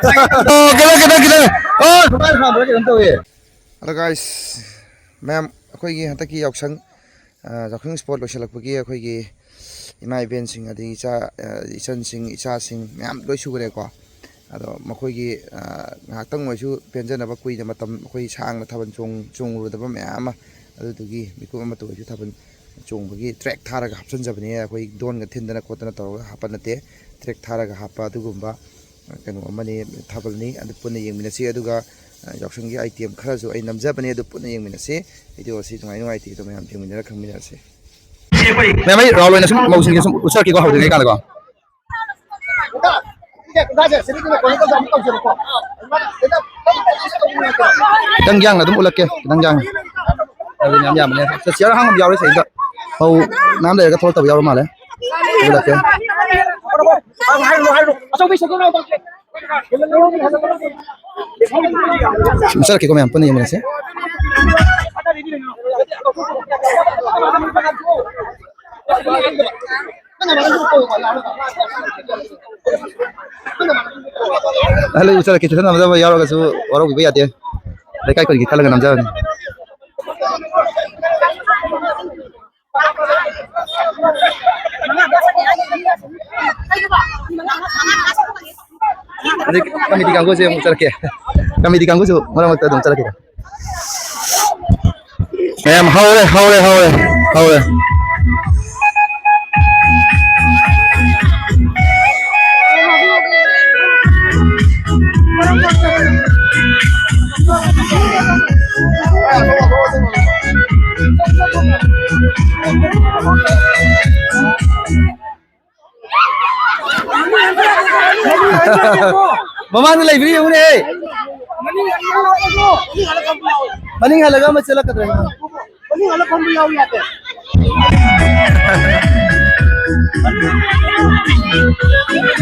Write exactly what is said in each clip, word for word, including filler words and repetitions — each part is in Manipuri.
ꯑꯣ, ꯈꯤꯇꯪ, ꯈꯤꯇꯪ, ꯈꯤꯇꯪ꯫ ꯑꯣ, ꯁꯨꯃꯥꯏꯅ ꯍꯥꯟꯕꯗ ꯀꯩꯅꯣꯝ ꯇꯧꯋꯦ꯫ Hello guys, ꯃꯌꯥꯝ, ꯑꯩꯈꯣꯏꯒꯤ ꯍꯟꯗꯛꯀꯤ ꯌꯥꯎꯁꯪ, ꯑ, ꯌꯥꯎꯁꯪ sport ꯂꯣꯏꯁꯤꯜꯂꯛꯄꯒꯤ ꯑꯩꯈꯣꯏꯒꯤ ꯏꯃꯥ ꯏꯕꯦꯟꯁꯤꯡ, ꯑꯗꯒꯤ ꯏꯆꯥ, ꯑ, ꯏꯆꯟꯁꯤꯡ, ꯏꯆꯥꯁꯤꯡ ꯃꯌꯥꯝ ꯂꯣꯏ ꯁꯨꯈ꯭ꯔꯦꯀꯣ꯫ ꯑꯗꯣ ꯃꯈꯣꯏꯒꯤ, ꯑ, ꯉꯥꯏꯍꯥꯛꯇꯪ ꯑꯣꯏꯔꯁꯨ ꯄꯦꯟꯖꯅꯕ, ꯀꯨꯏꯅ ꯃꯇꯝ ꯑꯩꯈꯣꯏ ꯁꯥꯡꯅ ꯊꯥꯕꯜ ꯆꯣꯡ-, ꯆꯣꯡꯉꯨꯔꯗꯕ ꯃꯌꯥꯝ ꯑꯃ, ꯑꯗꯨꯗꯨꯒꯤ ꯃꯤꯀꯨꯞ ꯑꯃꯠꯇ ꯑꯣꯏꯔꯁꯨ ꯊꯥꯕꯜ ꯆꯣꯡꯕꯒꯤ track ꯊꯥꯔꯒ ꯍꯥꯞꯆꯤꯟꯖꯕꯅꯦ꯫ ꯑꯩꯈꯣꯏ ꯗꯣꯟꯒ ꯊꯤꯟꯗꯅ ꯈꯣꯠꯇꯅ ꯇꯧꯔꯒ ꯍꯥꯞꯄ ꯅꯠꯇꯦ, track ꯊꯥꯔꯒ ꯍꯥꯞꯄ ꯑꯗꯨꯒꯨꯝꯕ ꯀꯩꯅꯣ ꯑꯃꯅꯤ, ꯊꯥꯕꯜꯅꯤ꯫ ꯑꯗꯨ ꯄꯨꯟꯅ ꯌꯦꯡꯃꯤꯟꯅꯁꯤ꯫ ꯑꯗꯨꯒ, ꯑ, ꯌꯥꯎꯁꯪꯒꯤ item ꯈꯔꯁꯨ ꯑꯩ ꯅꯝꯖꯕꯅꯦ, ꯑꯗꯨ ꯄꯨꯟꯅ ꯌꯦꯡꯃꯤꯟꯅꯁꯤ꯫ Video ꯑꯁꯤ ꯅꯨꯡꯉꯥꯏ ꯅꯨꯡꯉꯥꯏꯇꯦ ꯑꯗꯨ ꯃꯌꯥꯝ ꯌꯦꯡꯃꯤꯟꯅꯔ ꯈꯪꯃꯤꯟꯅꯔꯁꯤ꯫ ꯃꯌꯥꯝ ꯑꯩ round ꯑꯣꯏꯅ ꯁꯨꯝ ꯃꯧꯁꯤꯡꯁꯦ ꯁꯨꯝ ꯎꯠꯆꯔꯛꯀꯦꯀꯣ, ꯍꯧꯗ꯭ꯔꯤꯉꯩ ꯀꯥꯟꯗꯀꯣ꯫ ꯈꯤꯇꯪ ꯌꯥꯡꯅ ꯑꯗꯨꯝ ꯎꯠꯂꯛꯀꯦ, ꯈꯤꯇꯪ ꯌꯥꯡꯅ꯫ ꯑꯗꯨ ꯃꯌꯥꯝ ꯌꯥꯝꯕꯅꯦ꯫ ꯆꯤꯌꯔ ꯑꯍꯥꯡꯕ ꯌꯥꯎꯔꯦ ꯁꯤꯗꯩꯗ꯫ ꯃꯧ ꯃꯌꯥꯝ ꯂꯩꯔꯒ ꯊꯣꯛꯂꯛꯇꯕ ꯌꯥꯎꯔ ꯃꯥꯜꯂꯦ꯫ ꯎꯠꯂꯛꯀꯦ꯫ ꯁꯨꯝ ꯆꯠꯂꯛꯀꯦꯀꯣ ꯃꯌꯥꯝ ꯄꯨꯟꯅ ꯌꯦꯡꯃꯤꯟꯅꯁꯦ꯫ ꯍꯜꯂꯣ, ꯆꯠꯂꯛꯀꯦ, ꯆꯠꯊꯅꯕ ꯌꯥꯎꯔꯒꯁꯨ ꯋꯥꯔꯧꯕꯤꯕ ꯌꯥꯗꯦ꯫ ꯂꯩꯀꯥꯏ ꯈꯨꯟꯒꯤ ꯈꯜꯂꯒ ꯅꯝꯖꯕꯅꯤ꯫ ꯑꯗꯩ ꯀꯃꯤꯇꯤ ꯀꯥꯡꯕꯨꯁꯦ ꯑꯃꯨꯛ ꯆꯠꯂꯛꯀꯦ꯫ ꯀꯃꯤꯇꯤ ꯀꯥꯡꯕꯨꯁꯨ ꯃꯔꯛ ꯃꯔꯛꯇ ꯑꯗꯨꯝ ꯆꯠꯂꯛꯀꯦ꯫ ꯃꯌꯥꯝ ꯍꯧꯔꯦ, ꯍꯧꯔꯦ, ꯍꯧꯔꯦ, ꯍꯧꯔꯦ꯫ ꯃꯃꯥꯡꯗ ꯂꯩꯕ꯭ꯔꯥ ꯌꯦꯡꯉꯨꯅꯦ꯫ ꯃꯅꯤꯡ ꯍꯜꯂꯒ ꯑꯃ ꯆꯦꯜꯂꯛꯀꯗ꯭ꯔꯥ ꯌꯦꯡꯉꯨ꯫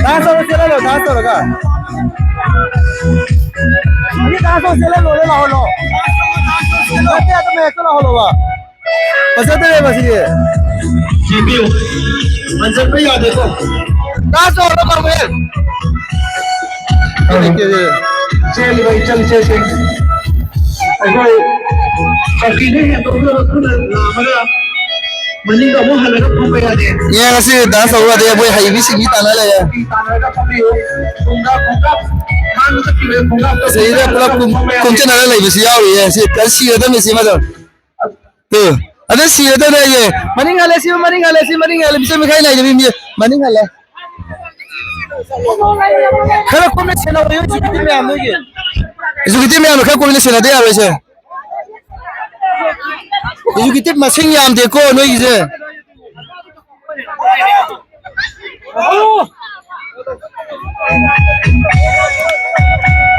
Dance ꯇꯧꯔ ꯆꯦꯜꯍꯜꯂꯣ, dance ꯇꯧꯔꯒ꯫ ꯑꯅꯤ dance ꯇꯧꯔ ꯆꯦꯜꯍꯜꯂꯣ, ꯂꯥꯛꯍꯜꯂꯣ꯫ ꯅꯠꯇꯦ, ꯑꯗꯨꯝ ꯍꯦꯛꯇ ꯂꯥꯛꯍꯜꯂꯣꯕ꯫ ꯐꯖꯗ꯭ꯔꯦ ꯃꯁꯤꯗꯤ꯫ ꯆꯦꯟꯕꯤꯌꯨ꯫ ꯍꯟꯖꯟꯕ ꯌꯥꯗꯦꯀꯣ꯫ Dance ꯇꯧꯔꯣ, ꯄꯥꯝꯃꯦ꯫ ꯆꯦꯜꯂꯤꯕ ꯏꯆꯜ ꯏꯆꯦꯁꯤꯡ, ꯑꯩꯈꯣꯏ ꯆꯧꯀꯤꯗ ꯍꯦꯟꯗꯣꯛꯂꯒ ꯈꯨꯠꯅ ꯂꯥꯝꯃꯒ ꯃꯅꯤꯡꯗ ꯑꯃꯨꯛ ꯍꯜꯂꯒ ꯐꯝꯕ ꯌꯥꯗꯦ꯫ ꯌꯦꯡꯉꯁꯤ, ꯗꯥꯟꯁ ꯇꯧꯕ ꯌꯥꯗꯦ, ꯃꯣꯏ ꯍꯩꯕꯤꯁꯤꯡꯒꯤ ꯇꯥꯟꯅ ꯂꯩꯔꯦ꯫ ꯇꯥꯟꯅꯔꯒ ꯐꯝꯕꯤꯌꯨ꯫ ꯈꯣꯡꯀꯥꯞ, ꯈꯣꯡꯀꯥꯞ, ꯃꯥꯡꯗ ꯆꯠꯈꯤꯕ ꯈꯣꯡꯀꯥꯞꯇ ꯁꯤꯗ ꯄꯨꯂꯞ ꯀꯨꯝ-, ꯐꯝꯕ ꯌꯥꯗꯦ꯫ ꯀꯨꯝꯁꯤꯟꯅꯔ ꯂꯩꯕꯁꯨ ꯌꯥꯎꯔꯤꯌꯦ꯫ ꯁꯤ ꯀ-, ꯁꯤꯔꯗꯕꯅꯤ ꯁꯤ ꯃꯗꯣ꯫ ꯇꯨ, ꯑꯗꯨ ꯁꯤꯔꯗꯕꯅꯦ ꯑꯩꯁꯦ꯫ ꯃꯅꯤꯡ ꯍꯜꯂꯦ, ꯁꯤ ꯃꯅꯤꯡ ꯍꯜꯂꯦ, ꯁꯤ ꯃꯅꯤꯡ ꯍꯜꯂꯦ, ꯃꯤꯆꯪ ꯃꯤꯈꯥꯏ ꯅꯥꯏꯗꯕꯤ ꯃꯤ ꯃꯅꯤꯡ ꯍꯜꯂꯦ꯫ ꯈꯔ ꯀꯨꯞꯅ ꯁꯦꯟꯅꯧ, ꯑꯦꯛꯖꯤꯀ꯭ꯌꯨꯇꯤꯚ ꯃꯌꯥꯝ ꯅꯣꯏꯒꯤ꯫ ꯑꯦꯛꯖꯤꯀ꯭ꯌꯨꯇꯤꯚ ꯃꯌꯥꯝꯗꯣ ꯈꯔ ꯀꯨꯞꯅ ꯁꯦꯟꯅꯗ ꯌꯥꯔꯣꯏꯁꯦ꯫ ꯑꯦꯛꯖꯤꯀ꯭ꯌꯨꯇꯤꯚ ꯃꯁꯤꯡ ꯌꯥꯝꯗꯦꯀꯣ ꯅꯣꯏꯒꯤꯁꯦ꯫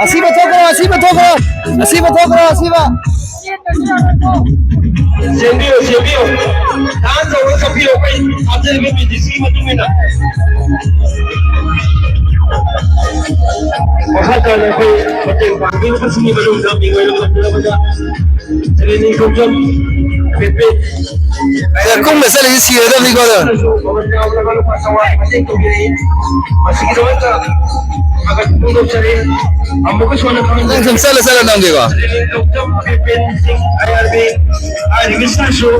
ꯑꯁꯤꯕ ꯊꯣꯛꯈ꯭ꯔꯣ, ꯑꯁꯤꯕ ꯊꯣꯛꯈ꯭ꯔꯣ, ꯑꯁꯤꯕ ꯊꯣꯛꯈ꯭ꯔꯣ, ꯑꯁꯤꯕ꯫ ꯆꯦꯟꯕꯤꯌꯨ, ꯆꯦꯟꯕꯤꯌꯨ꯫ ꯗꯥꯟꯁ ꯇꯧꯔꯒ ꯆꯠꯄꯤꯌꯨ, ꯑꯩꯈꯣꯏ ꯍꯥꯞꯆꯔꯤꯕ ꯃ꯭ꯌꯨꯖꯤꯛꯁꯤꯒꯤ ꯃꯇꯨꯡ ꯏꯟꯅ꯫ ꯃꯈꯥ ꯇꯥꯅ ꯑꯩꯈꯣꯏ ꯃꯇꯦꯡ ꯄꯥꯡꯕꯤꯔꯤꯕꯁꯤꯡꯒꯤ ꯃꯅꯨꯡꯗ ꯃꯤꯡ ꯑꯣꯏꯅ ꯄꯟꯖꯔꯕꯗ ꯁ꯭ꯔꯤ ꯅꯤꯡꯊꯧꯖꯝ ꯄꯦꯄꯦ꯫ ꯁꯦ, ꯀꯨꯝꯅ ꯆꯠꯂꯤꯁꯤ ꯁꯤꯔꯗꯕꯅꯤꯀꯣ ꯑꯗꯣ꯫ ꯃꯃꯜ ꯌꯥꯝꯂꯕ ꯂꯨꯄꯥ ꯆꯥꯝꯃꯉꯥꯒꯤ ꯃꯇꯦꯡ ꯇꯧꯕꯤꯔꯛꯏ꯫ ꯃꯁꯤꯒꯤꯗꯃꯛꯇ ꯊꯥꯒꯠꯄ ꯐꯣꯡꯗꯣꯛꯆꯔꯤ꯫ ꯑꯃꯨꯛꯀꯁꯨ ꯍꯟꯅ ꯈꯪꯍꯟꯖꯔꯤ꯫ ꯅꯪ ꯁꯨꯝ ꯆꯠꯂ ꯆꯠꯂ ꯅꯝꯒꯦꯀꯣ꯫ ꯁ꯭ꯔꯤ ꯅꯤꯡꯊꯧꯖꯝ ꯄꯦꯄꯦ ꯁꯤꯡ ꯑꯥꯏ ꯑꯥꯔ ꯕꯤ ꯍꯥꯏꯔꯤꯕꯁꯤꯅꯁꯨ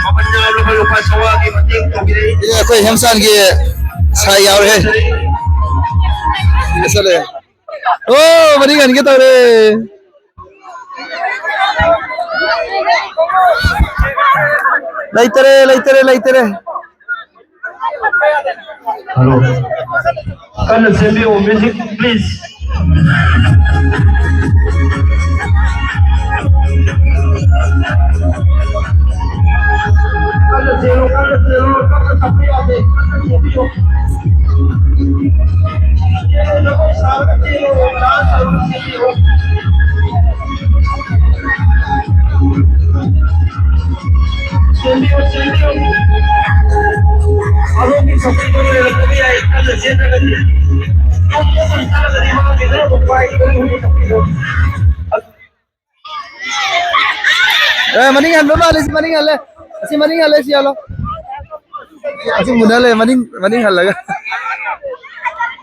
ꯃꯃꯜ ꯌꯥꯝꯂꯕ ꯂꯨꯄꯥ ꯆꯥꯝꯃꯉꯥꯒꯤ ꯃꯇꯦꯡ ꯇꯧꯕꯤꯔꯛꯏ꯫ ꯑꯦ, ꯑꯩꯈꯣꯏ ꯍꯦꯝꯆꯥꯟꯒꯤ ꯁꯥꯏ ꯌꯥꯎꯔꯦ꯫ ꯁꯤꯗ ꯆꯠꯂꯦ꯫ ꯑꯣ, ꯃꯔꯤ ꯍꯟꯒꯦ ꯇꯧꯔꯦ꯫ ꯂꯩꯇꯔꯦ, ꯂꯩꯇꯔꯦ, ꯂꯩꯇꯔꯦ꯫ ꯍꯜꯂꯣ꯫ ꯀꯟꯅ ꯁꯦꯝꯕꯤꯌꯨ, ꯃ꯭ꯌꯨꯖꯤꯛ, ꯄ꯭ꯂꯤꯖ꯫ ꯀꯟꯅ ꯆꯦꯜꯂꯨ, ꯀꯟꯅ ꯆꯦꯜꯂꯨ, ꯀꯟꯅ ꯇꯞꯄ ꯌꯥꯗꯦ, ꯀꯟꯅ ꯆꯦꯟꯕꯤꯌꯨ꯫ ꯆꯦꯜꯂꯨ, ꯖꯒꯣꯏ ꯁꯥꯔꯒ ꯆꯦꯜꯂꯨ, ꯗꯥꯟꯁ ꯇꯧꯔꯒ ꯆꯦꯟꯕꯤꯌꯨ꯫ ꯆꯦꯟꯕꯤꯌꯨ, ꯆꯦꯟꯕꯤꯌꯨ꯫ ꯑꯗꯣꯝꯒꯤ ꯁꯄꯣꯔꯠꯇꯨ ꯂꯩꯔꯛꯄꯗꯤ ꯌꯥꯏ, ꯀꯟꯅ ꯆꯦꯟꯗ꯭ꯔꯒꯗꯤ꯫ ꯌꯨꯝꯗ ꯁꯨꯝ ꯆꯠꯂꯒꯗꯤ ꯃꯥꯒꯤ ꯈꯔ ꯑꯗꯨꯝ ꯄꯥꯏ, ꯈꯔ ꯑꯗꯨꯝ ꯇꯧꯕꯤꯌꯨ꯫ ꯑꯦ, ꯃꯅꯤꯡ ꯍꯟꯕ ꯃꯥꯜꯂꯦ, ꯁꯤ ꯃꯅꯤꯡ ꯍꯜꯂꯦ꯫ ꯑꯁꯤ ꯃꯅꯤꯡ ꯍꯜꯂꯦ, ꯁꯤ ꯌꯥꯂꯣ꯫ ꯑꯁꯤ ꯃꯨꯟꯅ ꯂꯩ, ꯃꯅꯤꯡ, ꯃꯅꯤꯡ ꯍꯜꯂꯒ꯫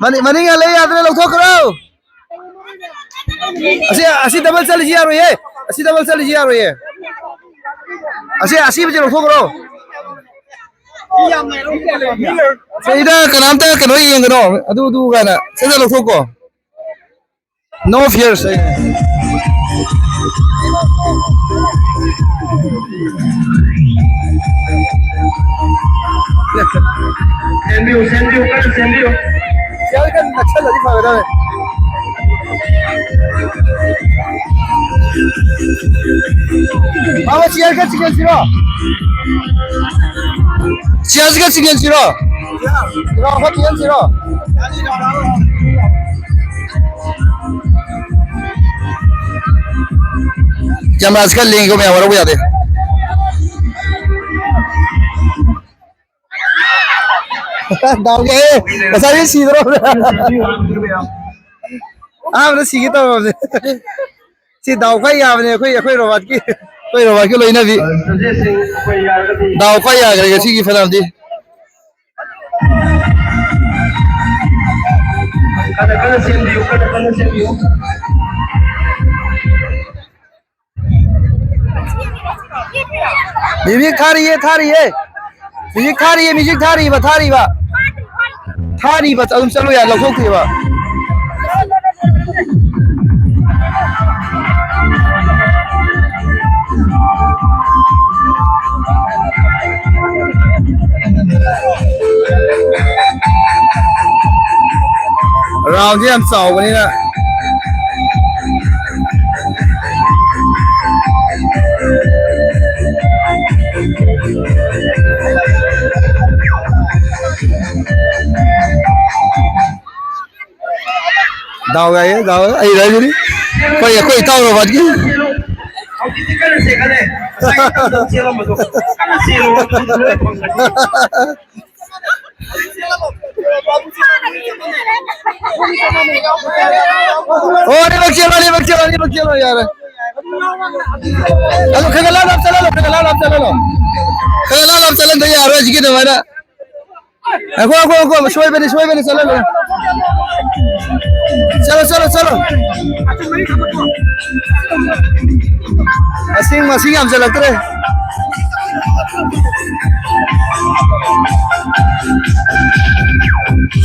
ꯃꯅꯤꯡ, ꯃꯅꯤꯡ ꯍꯜꯂꯦ, ꯌꯥꯗ꯭ꯔꯦ, ꯂꯧꯊꯣꯛꯈ꯭ꯔꯣ꯫ ꯑꯁꯤ, ꯑꯁꯤ ꯗꯕꯜ ꯆꯠꯂꯤꯁꯤ ꯌꯥꯔꯣꯏꯌꯦ꯫ ꯑꯁꯤ ꯗꯕꯜ ꯆꯠꯂꯤꯁꯤ ꯌꯥꯔꯣꯏꯌꯦ꯫ ꯑꯁꯤ ꯑꯁꯤꯕꯁꯤ ꯂꯧꯊꯣꯛꯈ꯭ꯔꯣ꯫ ꯁꯤꯗ ꯀꯅꯥꯝꯇ ꯀꯩꯅꯣ ꯌꯦꯡꯒꯅꯣ, ꯑꯗꯨ ꯑꯗꯨ ꯀꯥꯏꯅ ꯁꯠ ꯁꯠ ꯂꯧꯊꯣꯛꯀꯣ꯫ No fears. ꯁꯦꯝꯕꯤꯌꯨ, ꯁꯦꯝꯕꯤꯌꯨ, ꯀꯟꯅ ꯁꯦꯝꯕꯤꯌꯨ꯫ ꯁꯤꯌꯥꯔ ꯈꯔ ꯅꯛꯁꯜꯂꯗꯤ ꯐꯒꯗꯕꯅꯦ꯫ ꯕꯥꯕꯥ, ꯆꯤꯌꯔ ꯈꯔ ꯆꯤꯡꯍꯟꯁꯤꯔꯣ? ꯆꯤꯌꯔꯁꯤ ꯈꯔ ꯆꯤꯡꯍꯟꯁꯤꯔꯣ? ꯔꯥꯎꯟ ꯈꯔ ꯆꯤꯡꯍꯟꯁꯤꯔꯣ? ꯀꯦꯃꯦꯔꯥꯁꯤ ꯈꯔ ꯂꯦꯡꯉꯤꯀꯣ ꯃꯌꯥꯝ, ꯋꯥꯔꯧꯕ ꯌꯥꯗꯦ꯫ ꯗꯥꯎꯒꯤ ꯉꯁꯥꯏꯒꯤ ꯁꯤꯗ꯭ꯔꯣ? ꯑꯍꯥꯟꯕꯗ ꯁꯤꯒꯦ ꯇꯧꯔꯕꯅꯦ꯫ ꯁꯤ ꯗꯥꯎ ꯈ꯭ꯋꯥꯏ ꯌꯥꯕꯅꯦ ꯑꯩꯈꯣꯏ, ꯑꯩꯈꯣꯏ ꯔꯣꯕꯥꯔꯠꯀꯤ, ꯑꯩꯈꯣꯏ ꯔꯣꯕꯥꯔꯠꯀꯤ ꯂꯣꯏꯅꯕꯤ꯫ ꯗꯥꯎ ꯈ꯭ꯋꯥꯏ ꯌꯥꯈ꯭ꯔꯦ ꯉꯁꯤꯒꯤ ꯐꯅꯥꯝꯗꯤ꯫ ꯀꯟꯅ ꯀꯟꯅ ꯁꯦꯝꯕꯤꯌꯨ, ꯀꯟꯅ ꯀꯟꯅ ꯁꯦꯝꯕꯤꯌꯨ꯫ ꯃ꯭ꯌꯨꯖꯤꯛ ꯊꯥꯔꯤꯌꯦ, ꯊꯥꯔꯤꯌꯦ꯫ ꯃ꯭ꯌꯨꯖꯤꯛ ꯊꯥꯔꯤꯌꯦ, ꯃ꯭ꯌꯨꯖꯤꯛ ꯊꯥꯔꯤꯕ, ꯊꯥꯔꯤꯕ꯫ ꯊꯥꯔꯤꯕ, ꯑꯗꯨꯝ ꯆꯠꯂꯨ ꯌꯥꯏ, ꯂꯧꯊꯣꯛꯇ꯭ꯔꯤꯕ꯫ ꯔꯥꯎꯟꯁꯦ ꯌꯥꯝ ꯆꯥꯎꯕꯅꯤꯅ꯫ ꯗꯥꯎ ꯌꯥꯏꯌꯦ, ꯗꯥꯎ ꯌꯥꯏꯌꯦ꯫ ꯑꯩ ꯍꯥꯏꯗꯨꯅꯤ꯫ ꯑꯩꯈꯣꯏ, ꯑꯩꯈꯣꯏ ꯏꯇꯥꯎ ꯔꯣꯕꯥꯔꯠꯀꯤ꯫ ꯍꯧꯖꯤꯛꯇꯤ ꯀꯟꯅ ꯆꯦꯟꯈꯠꯂꯦ꯫ ꯉꯁꯥꯏ ꯀꯟꯅ ꯆꯦꯜꯂꯝꯕꯗꯣ ꯀꯟꯅ ꯆꯦꯜꯂꯨ꯫ ꯑꯗꯨꯗꯤ ꯂꯣꯏ ꯐꯪꯒꯅꯤ꯫ ꯑꯣ, ꯑꯅꯤꯃꯛ ꯆꯦꯜꯂꯣ, ꯑꯅꯤꯃꯛ ꯆꯦꯜꯂꯣ, ꯑꯅꯤꯃꯛ ꯆꯦꯜꯂꯣ, ꯌꯥꯔꯦ꯫ ꯑꯗꯨ ꯈꯔ ꯈꯔ ꯂꯥꯞ ꯂꯥꯞ ꯆꯠꯍꯜꯂꯣ, ꯈꯔ ꯈꯔ ꯂꯥꯞ ꯂꯥꯞ ꯆꯠꯍꯜꯂꯣ꯫ ꯈꯔ ꯂꯥꯞ ꯂꯥꯞ ꯆꯠꯍꯟꯗ ꯌꯥꯔꯣꯏ ꯍꯧꯖꯤꯛꯀꯤ ꯑꯗꯨꯃꯥꯏꯅ꯫ ꯉꯥꯏꯈꯣ, ꯉꯥꯏꯈꯣ, ꯉꯥꯏꯈꯣ, ꯁꯣꯏꯕꯅꯤ, ꯁꯣꯏꯕꯅꯤ, ꯆꯠꯍꯜꯂꯣ꯫ ꯆꯠꯂꯣ, ꯆꯠꯂꯣ, ꯆꯠꯂꯣ꯫ ꯃꯁꯤꯡ, ꯃꯁꯤꯡ ꯌꯥꯝꯁꯤꯜꯂꯛꯇ꯭ꯔꯦ꯫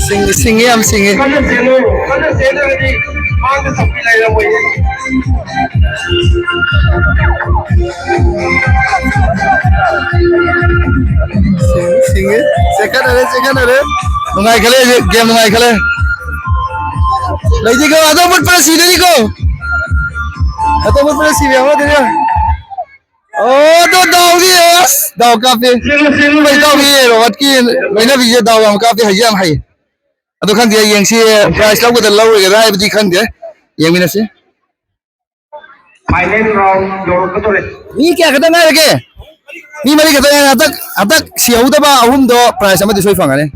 ꯁꯤꯡꯉꯤ, ꯁꯤꯡꯉꯤ, ꯌꯥꯝ ꯁꯤꯡꯉꯤ꯫ ꯀꯟꯅ ꯆꯦꯜꯂꯨ, ꯀꯟꯅ ꯆꯦꯟꯗ꯭ꯔꯒꯗꯤ ꯃꯥꯡꯗ ꯆꯠꯄꯤ ꯂꯩꯔꯝꯃꯣꯏꯌꯦ꯫ ꯁꯤꯡꯉꯤ, ꯁꯤꯡꯉꯤ꯫ ꯆꯦꯟꯈꯠꯅꯔꯦ, ꯆꯦꯟꯈꯠꯅꯔꯦ꯫ ꯅꯨꯡꯉꯥꯏꯈꯠꯂꯦ ꯍꯧꯖꯤꯛ, ꯒꯦꯝ ꯅꯨꯡꯉꯥꯏꯈꯠꯂꯦ꯫ ꯂꯩꯇꯦꯀꯣ, ꯑꯗꯣ ꯃꯨꯠꯄꯅ ꯁꯤꯗꯣꯏꯅꯤꯀꯣ꯫ ꯑꯗꯣ ꯃꯨꯠꯄꯅ ꯁꯤꯕ ꯌꯥꯎꯔꯗꯣꯏꯅꯤ꯫ ꯑꯣ, ꯑꯗꯣ ꯗꯥꯎꯗꯤ, ꯑꯁ, ꯗꯥꯎ ꯀꯥꯞꯄꯤ꯫ ꯆꯦꯜꯂꯨ, ꯆꯦꯜꯂꯨ, ꯑꯩꯈꯣꯏ ꯏꯇꯥꯎꯒꯤ ꯔꯣꯕꯣꯠꯀꯤ ꯂꯣꯏꯅꯕꯤꯁꯦ ꯗꯥꯎ ꯌꯥꯝ ꯀꯥꯞꯄꯤ, ꯍꯩꯁꯨ ꯌꯥꯝ ꯍꯩ꯫ ꯑꯗꯣ ꯈꯪꯗꯦ, ꯌꯦꯡꯁꯤ, ꯄ꯭ꯔꯥꯏꯖ ꯂꯧꯒꯗ꯭ꯔꯥ ꯂꯧꯔꯣꯏꯒꯗ꯭ꯔꯥ ꯍꯥꯏꯕꯗꯤ ꯈꯪꯗꯦ꯫ ꯌꯦꯡꯃꯤꯟꯅꯁꯤ꯫ Final round ꯌꯧꯔꯛꯀꯗꯧꯔꯦ꯫ ꯃꯤ ꯀꯌꯥ ꯈꯛꯇ ꯉꯥꯏꯔꯒꯦ? ꯃꯤ ꯃꯔꯤ ꯈꯛꯇ ꯉꯥꯏꯔꯦ꯫ ꯍꯟꯗꯛ, ꯍꯟꯗꯛ ꯁꯤꯍꯧꯗꯕ ꯑꯍꯨꯝꯗꯣ ꯄ꯭ꯔꯥꯏꯖ ꯑꯃꯗꯤ ꯁꯣꯏ ꯐꯪꯒꯅꯤ꯫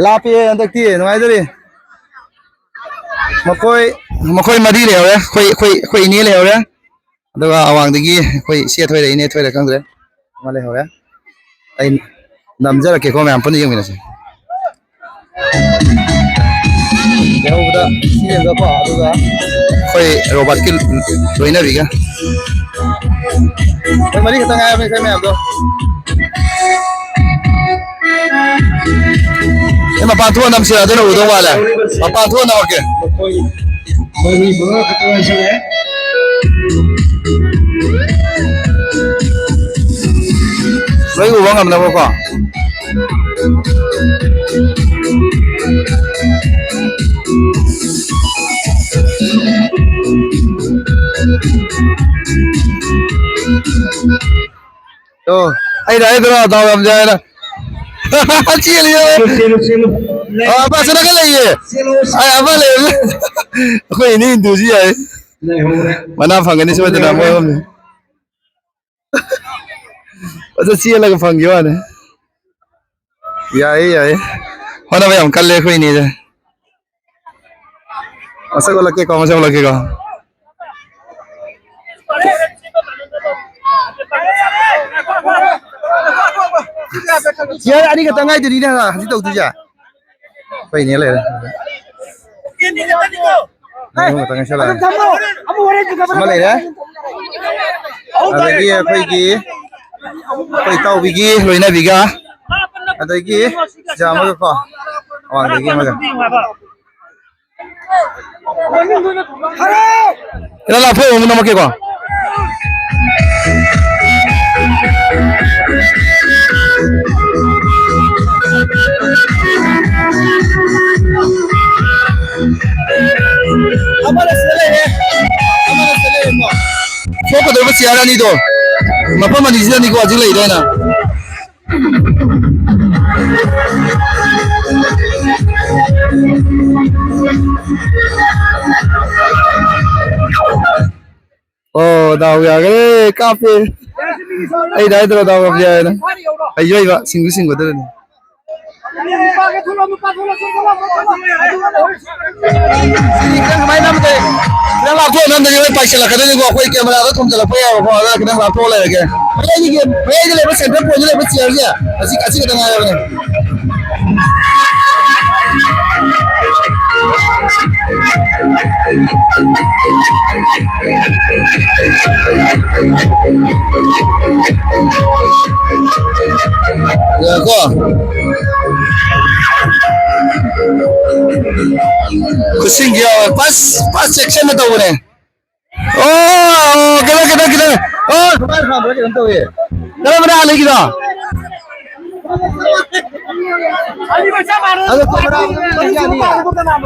ꯂꯥꯞꯄꯦ ꯍꯟꯗꯛꯇꯤ, ꯅꯨꯡꯉꯥꯏꯗꯣꯔꯤ꯫ ꯃꯈꯣꯏ, ꯃꯈꯣꯏ ꯃꯔꯤ ꯂꯩꯍꯧꯔꯦ꯫ ꯑꯩꯈꯣꯏ, ꯑꯩꯈꯣꯏ, ꯑꯩꯈꯣꯏ ꯏꯅꯦ ꯂꯩꯍꯧꯔꯦ꯫ ꯑꯗꯨꯒ ꯑꯋꯥꯡꯗꯒꯤ ꯑꯩꯈꯣꯏ ꯏꯆꯦ ꯊꯣꯏꯔꯦ, ꯏꯅꯦ ꯊꯣꯏꯔꯦ ꯈꯪꯗ꯭ꯔꯦ꯫ ꯑꯃ ꯂꯩꯍꯧꯔꯦ꯫ ꯑꯩ ꯅꯝꯖꯔꯛꯀꯦꯀꯣ, ꯃꯌꯥꯝ ꯄꯨꯟꯅ ꯌꯦꯡꯃꯤꯟꯅꯁꯦ꯫ ꯂꯩꯍꯧꯕꯗ ꯁꯤ ꯌꯦꯡꯉꯒꯀꯣ, ꯑꯗꯨꯒ ꯑꯩꯈꯣꯏ ꯔꯣꯕꯥꯔꯠꯀꯤ ꯂꯣꯏꯅꯕꯤꯒ꯫ ꯑꯩꯈꯣꯏ ꯃꯔꯤ ꯈꯛꯇ ꯉꯥꯏꯔꯕꯅꯤ, ꯑꯩꯈꯣꯏ ꯃꯌꯥꯝꯗꯣ꯫ ꯑꯦ, ꯃꯄꯥꯟ ꯊꯣꯛꯑ ꯅꯝꯁꯤꯔ? ꯑꯗꯨꯅ ꯎꯗꯧ ꯃꯥꯜꯂꯦ꯫ ꯃꯄꯥꯟ ꯊꯣꯛꯑ ꯅꯝꯃꯛꯀꯦ꯫ ꯃꯔꯤ ꯃꯉꯥ ꯈꯛꯇ ꯉꯥꯏꯁꯜꯂꯛꯑꯦ꯫ ꯂꯣꯏ ꯎꯕ ꯉꯝꯅꯕꯀꯣ꯫ ꯑꯣ, ꯑꯩꯅ ꯍꯥꯏꯗ꯭ꯔꯣ ꯗꯥꯎ ꯌꯥꯝꯗꯦ ꯍꯥꯏꯅ? ꯆꯦꯜꯂꯤ꯫ ꯆꯦꯜꯂꯨ, ꯆꯦꯜꯂꯨ꯫ ꯑ, ꯑꯃ ꯁꯤꯗꯒ ꯂꯩꯌꯦ꯫ ꯆꯦꯜꯂꯨ꯫ ꯑ, ꯑꯃ ꯂꯩꯌꯦ꯫ ꯑꯩꯈꯣꯏ ꯏꯅꯦ ꯏꯟꯗꯨꯁꯨ ꯌꯥꯏ꯫ ꯂꯩꯍꯧꯔꯦ꯫ ꯃꯅꯥ ꯐꯪꯒꯅꯤ ꯁꯣꯏꯗꯅ ꯃꯣꯏ ꯑꯍꯨꯝꯅꯤ꯫ ꯑꯗꯨ ꯆꯦꯜꯂꯒ ꯐꯪꯈꯤꯕ ꯋꯥꯅꯤ꯫ ꯌꯥꯏꯌꯦ, ꯌꯥꯏꯌꯦ꯫ ꯍꯣꯠꯅꯕ ꯌꯥꯝ ꯀꯜꯂꯦ ꯑꯩꯈꯣꯏ ꯏꯅꯦꯁꯦ꯫ ꯃꯁꯛ ꯎꯠꯂꯛꯀꯦꯀꯣ, ꯃꯁꯛ ꯎꯠꯂꯛꯀꯦꯀꯣ꯫ ꯆꯤꯌꯔ ꯑꯅꯤꯈꯛꯇꯪ ꯉꯥꯏꯗꯨꯅꯤꯅꯦ ꯍꯧꯖꯤꯛ ꯇꯧꯗꯣꯏꯁꯦ꯫ ꯑꯩꯈꯣꯏꯅꯦ ꯂꯩꯔꯦ꯫ ꯑꯅꯤꯈꯛꯇꯪ ꯉꯥꯏꯁꯜꯂꯛꯑꯦ꯫ ꯑꯃ ꯂꯩꯔꯦ꯫ ꯑꯗꯒꯤ ꯑꯩꯈꯣꯏꯒꯤ, ꯑꯩꯈꯣꯏ ꯏꯇꯥꯎꯕꯤꯒꯤ ꯂꯣꯏꯅꯕꯤꯒ, ꯑꯗꯒꯤ ꯁꯤꯗ ꯑꯃꯒꯀꯣ, ꯑꯋꯥꯡꯗꯒꯤ ꯑꯃꯒ꯫ ꯈꯤꯇꯪ ꯂꯥꯞꯊꯣꯛꯑꯒ ꯑꯃꯨꯛ ꯅꯝꯃꯛꯀꯦꯀꯣ꯫ ꯑꯃꯅ ꯁꯤꯗ ꯂꯩꯔꯦ, ꯑꯃꯅ ꯁꯤꯗ ꯂꯩꯔꯦꯀꯣ꯫ ꯊꯣꯛꯀꯗꯧꯔꯤꯕ ꯆꯤꯌꯥꯔ ꯑꯅꯤꯗꯣ ꯃꯐꯝ ꯑꯅꯤꯁꯤꯗꯅꯤꯀꯣ ꯍꯧꯖꯤꯛ ꯂꯩꯗꯣꯏꯅ꯫ ꯑꯣ, ꯗꯥꯎ ꯌꯥꯈ꯭ꯔꯦ, ꯀꯥꯞꯄꯦ꯫ ꯑꯩꯅ ꯍꯥꯏꯗ꯭ꯔꯣ ꯗꯥꯎ ꯌꯥꯝ ꯌꯥꯏꯅ? ꯍꯩꯁꯨ ꯍꯩꯕ, ꯁꯤꯡꯁꯨ ꯁꯤꯡꯒꯗꯕꯅꯤ꯫ ꯁꯤꯗꯤ ꯈꯤꯇꯪ ꯁꯨꯃꯥꯏꯅ ꯅꯝꯗꯦ꯫ ꯈꯤꯇꯪ ꯂꯥꯞꯊꯣꯛꯑ ꯅꯝꯗꯗꯤ ꯍꯣꯏ ꯄꯥꯏꯁꯤꯜꯂꯛꯀꯗꯣꯏꯅꯤꯀꯣ꯫ ꯑꯩꯈꯣꯏ ꯀꯦꯃꯦꯔꯥꯗꯣ ꯊꯣꯝꯖꯤꯜꯂꯛꯄ ꯌꯥꯏꯕꯀꯣ꯫ ꯑꯗꯨꯅ ꯈꯤꯇꯪ ꯂꯥꯞꯊꯣꯛꯑ ꯂꯩꯔꯒꯦ꯫ ꯃꯌꯥꯏꯒꯤ, ꯃꯌꯥꯏꯗ ꯂꯩꯕ ꯁꯦꯟꯇꯔ ꯄꯣꯏꯟꯗ ꯂꯩꯕ ꯆꯤꯌꯔꯁꯦ ꯑꯁꯤ, ꯑꯁꯤ ꯈꯛꯇ ꯉꯥꯏꯔꯕꯅꯦ꯫ ꯉꯥꯏꯈꯣ꯫ ꯈꯨꯠꯁꯤꯡꯁꯤ ꯌꯥꯎꯋꯦ꯫ ꯐꯥꯔꯁ, ꯐꯥꯔꯁ ꯁꯦꯛꯁꯟꯗ ꯇꯧꯕꯅꯦ꯫ ꯑꯣ, ꯀꯩꯅꯣ, ꯀꯩꯅꯣ, ꯀꯩꯅꯣ꯫ ꯑꯣ, ꯁꯨꯃꯥꯏꯅ ꯈꯥꯝꯕ꯭ꯔꯥ ꯀꯩꯅꯣꯝ ꯇꯧꯋꯦ꯫ ꯀꯔꯝꯕꯅ ꯍꯥꯟꯅꯒꯤꯗꯣ? ꯑꯗꯣ ꯀꯦꯃꯦꯔꯥ ꯑꯃꯨꯛ ꯌꯥꯅꯤꯌꯦ꯫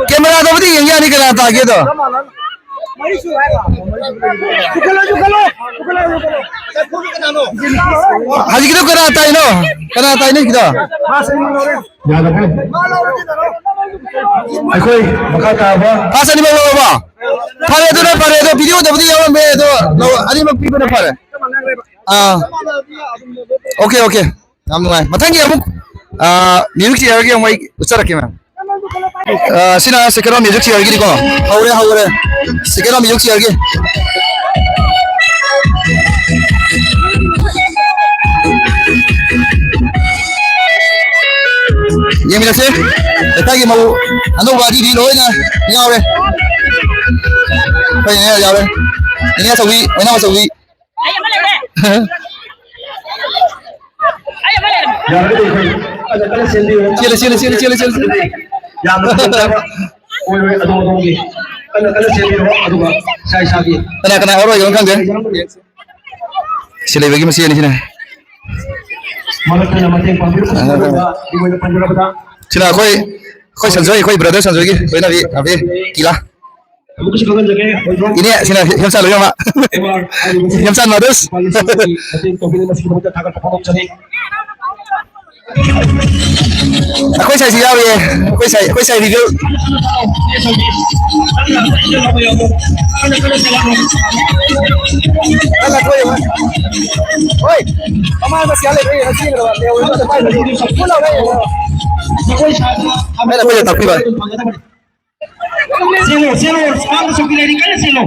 ꯀꯦꯃꯦꯔꯥꯗꯕꯨꯗꯤ ꯌꯦꯡ ꯌꯥꯅꯤ ꯀꯅꯥ ꯇꯥꯒꯦꯗꯣ꯫ ꯍꯧꯖꯤꯛꯀꯤꯗꯣ ꯀꯅꯥ ꯇꯥꯏꯅꯣ? ꯀꯅꯥ ꯇꯥꯏꯅꯣ ꯍꯧꯖꯤꯛꯀꯤꯗꯣ? ꯑꯩꯈꯣꯏ ꯃꯈꯥ ꯇꯥꯕ꯫ ꯐꯥꯁ ꯑꯅꯤꯃꯛ ꯂꯧꯔꯕꯣ? ꯐꯔꯦ, ꯑꯗꯨꯅ ꯐꯔꯦ꯫ ꯑꯗꯣ ꯚꯤꯗꯤꯑꯣꯗꯕꯨꯗꯤ ꯌꯥꯎꯔꯝꯃꯦ, ꯑꯗꯣ ꯂꯧ-, ꯑꯅꯤꯃꯛ ꯄꯤꯕꯅ ꯐꯔꯦ꯫ ꯑꯥ, ꯑꯣꯀꯦ, ꯑꯣꯀꯦ, ꯌꯥꯝ ꯅꯨꯡꯉꯥꯏ꯫ ꯃꯊꯪꯒꯤ ꯑꯃꯨꯛ, ꯑꯥ, ꯃ꯭ꯌꯨꯖꯤꯛ ꯆꯤꯌꯔꯒꯤ ꯑꯃꯨꯛ ꯑꯩ ꯎꯠꯆꯔꯛꯀꯦ, ꯃꯦꯝ꯫ ꯑꯥ, ꯁꯤꯅ ꯁꯦꯀꯦꯟ ꯔꯥꯎꯟ ꯃ꯭ꯌꯨꯖꯤꯛ ꯆꯤꯌꯔꯒꯤꯅꯤꯀꯣ꯫ ꯍꯧꯔꯦ, ꯍꯧꯔꯦ꯫ ꯁꯦꯀꯦꯟ ꯔꯥꯎꯟ ꯃ꯭ꯌꯨꯖꯤꯛ ꯆꯤꯌꯔꯒꯤ꯫ ꯌꯦꯡꯃꯤꯟꯅꯁꯦ꯫ ꯂꯩꯀꯥꯏꯒꯤ ꯃꯧ ꯑꯅꯧꯕ ꯑꯔꯤꯕꯤ ꯂꯣꯏꯅ ꯌꯥꯎꯔꯦ꯫ ꯑꯩꯈꯣꯏ ꯏꯅꯦ ꯌꯥꯎꯔꯦ꯫ ꯏꯅꯦ ꯑꯆꯧꯕꯤ, ꯑꯣꯏꯅꯥꯝ ꯑꯆꯧꯕꯤ꯫ ꯌꯥꯔꯒꯗꯤ ꯑꯩꯈꯣꯏ ꯀꯟꯅ ꯀꯟꯅ ꯆꯦꯟꯕꯤꯌꯨ꯫ ꯆꯦꯜꯂꯦ, ꯆꯦꯜꯂꯦ, ꯆꯦꯜꯂꯦ, ꯆꯦꯜꯂꯦ, ꯆꯦꯜꯂꯦ꯫ ꯌꯥꯝꯅ ꯈꯨꯗꯣꯡꯆꯥꯕ ꯑꯣꯏꯔꯣꯏ ꯑꯗꯣꯝ ꯑꯗꯣꯝꯒꯤ꯫ ꯀꯟꯅ ꯀꯟꯅ ꯆꯦꯟꯕꯤꯔꯣ, ꯑꯗꯨꯒ ꯏꯁꯥ ꯏꯁꯥꯒꯤ ꯀꯅꯥ ꯀꯅꯥ ꯍꯧꯔꯛꯏꯅꯣ ꯈꯪꯗꯦ꯫ ꯁꯤ ꯂꯩꯕꯒꯤ ꯃꯆꯦꯅꯤ ꯁꯤꯅ꯫ ꯃꯔꯛ ꯊꯠꯅ ꯃꯇꯦꯡ ꯄꯥꯡꯕꯤꯔꯛꯄꯁꯤꯡ ꯑꯗꯨꯒ ꯑꯩꯈꯣꯏꯅ ꯄꯟꯖꯔꯕꯗ ꯁꯤꯅ ꯑꯩꯈꯣꯏ, ꯑꯩꯈꯣꯏ ꯁꯟꯖꯣꯏ, ꯑꯩꯈꯣꯏ ꯕ꯭ꯔꯗꯔ ꯁꯟꯖꯣꯏꯒꯤ ꯂꯣꯏꯅꯕꯤ ꯑꯕꯤ ꯀꯤꯂꯥ꯫ ꯑꯃꯨꯛꯀꯁꯨ ꯈꯪꯍꯟꯖꯒꯦ, ꯑꯩꯈꯣꯏ ꯏꯅꯦ ꯁꯤꯅ ꯍꯦꯝꯆꯥꯟ ꯂꯣꯏꯅꯃꯛ꯫ ꯑꯦꯋꯥꯔꯗ ꯍꯥꯏꯔꯤꯕꯁꯤ ꯍꯦꯝꯆꯥꯟ ꯃꯥꯗꯨꯁ꯫ ꯂꯨꯄꯥ ꯂꯤꯁꯤꯡ ꯑꯃꯒꯤ ꯃꯇꯦꯡ ꯇꯧꯕꯤꯔꯦ, ꯃꯁꯤꯒꯤꯗꯃꯛꯇ ꯊꯥꯒꯠꯄ ꯐꯣꯡꯗꯣꯛꯆꯔꯤ꯫ ꯑꯩꯈꯣꯏ ꯁꯥꯏꯁꯤ ꯌꯥꯎꯔꯤꯌꯦ꯫ ꯑꯩꯈꯣꯏ ꯁꯥꯏ, ꯑꯩꯈꯣꯏ ꯁꯥꯏ ꯔꯤꯚꯤꯌꯨ꯫ ꯍꯣꯏ, ꯃꯃꯥꯡꯗ ꯁꯤꯌꯥ ꯂꯩꯕ ꯌꯦꯡꯉ ꯆꯦꯟꯈ꯭ꯔꯕ ꯂꯦꯍꯧꯔꯦ꯫ ꯄꯨꯟꯅ ꯂꯩꯌꯦ꯫ ꯑꯩꯅ ꯑꯩꯈꯣꯏꯗ ꯇꯥꯛꯄꯤꯕ꯫ ꯆꯦꯜꯂꯣ, ꯆꯦꯜꯂꯣ, ꯁꯨꯃꯥꯡꯗ ꯆꯧꯀꯤ ꯂꯩꯔꯤ, ꯀꯟꯅ ꯆꯦꯜꯂꯣ꯫